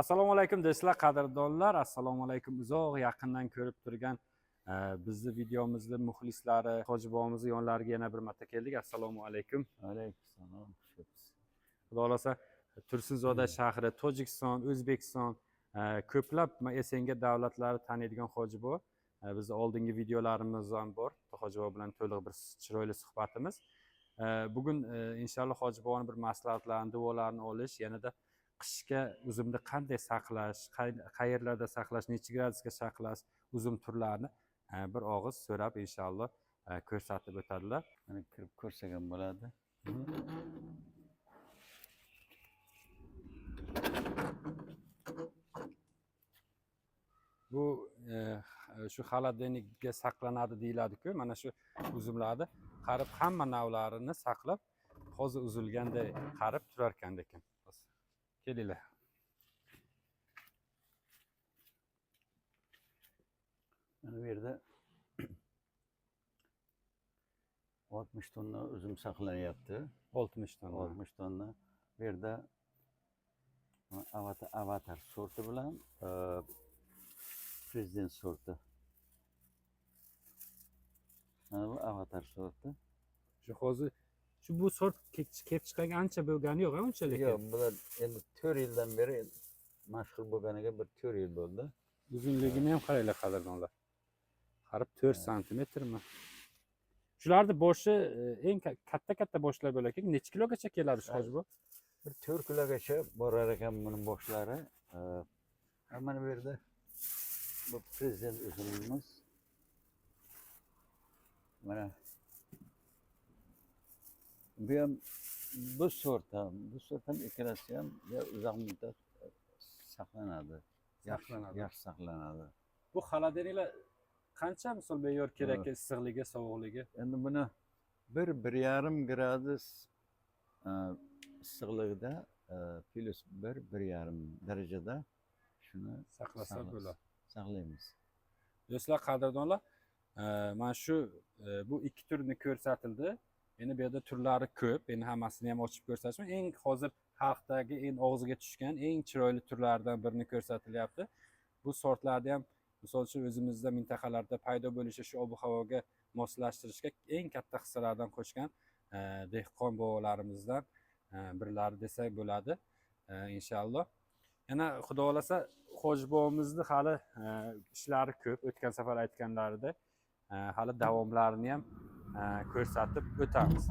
Assalomu alaykum do'stlar, qadrdonlar. Assalomu alaykum uzoq yaqindan ko'rib turgan bizni videomizni muxlislari, hoji bobomizni yonlariga yana bir marta keldik. Assalomu alaykum. Alayhissalom. Xush. Xudo xohlasa, Tursunzoda shahri, Tojikiston, O'zbekiston, ko'plab SNG davlatlari taniydigan hoji bobo. Bizni oldingi videolarimiz ham bor. Hoji bobo bilan to'liq bir chiroyli suhbatimiz. Bugun inshaalloh hoji boboni bir maslahatlarini, duolarini olish, yanada qishga uzumni qanday saqlash, qayerlarda saqlash, necha gradusga saqlash uzum turlarini bir og'iz so'rab inshaalloh ko'rsatib o'tadilar. Mana, kirib ko'rsak ham bo'ladi. Bu shu холодильник ga saqlanadi deyiladi-ku, mana shu uzumlarni qarib hamma navlarini saqlab, hozir uzilganday qarib turar ekan lekin. Kelinglar. Mana bu yerda 60 tonna uzum saqlanyapti. 60 tonna. 60 tonna. Bu yerda avatar sorti bilan prezident sorti. Mana bu avatar sorti. Shu hozir shu bu sort kelib chiqqanga ancha bo'lgani yo'q, unchalik. Yo'q, bular endi 4 yildan beri mashhur bo'lganiga bir 4 yil bo'ldi. Uzunligini ham qaranglar, qadrdonlar. Qarib 4 santimetrmi? Shularni boshi eng katta katta boshlar bo'lar ekan. Necha kilogacha keladi shu hoji bu? Bir 4 kilogacha borar ekan buni boshlari. Mana bu yerda bu prezident uzumimiz. Mana bu ham, bu sort ham, bu sort ham, ikkalasi ham ya uzoq muddat saqlanadi. Yaxshi, Saqlanadi. yaxshi saqlanadi. Bu холодильник lar qancha misol me'yor kerak issiqligi, sovuqligi? Endi buni 1-1,5 gradus issiqligida, plyus 1-1,5 darajada shuni Saqlasa bo'ladi. Saqlaymiz. Do'stlar, qadrdonlar, mana shu bu ikki turni ko'rsatildi. Endi bu yerda turlari ko'p. Endi hammasini ham ochib ko'rsatishim. Eng hozir xalqdagi eng og'ziga tushgan, eng chiroyli turlaridan birini ko'rsatilyapti. Bu sortlarni ham misol uchun o'zimizda mintaqalarda paydo bo'lishi shu ob-havoga moslashtirishga eng katta hissalardan qo'shgan dehqon bobolarimizdan birlari desak bo'ladi, inshaalloh. Yana xudo xohlasa hoji bobomizni hali ishlari ko'p, o'tgan safar aytganlarida hali davomlarini ham ko'rsatib o'tamiz.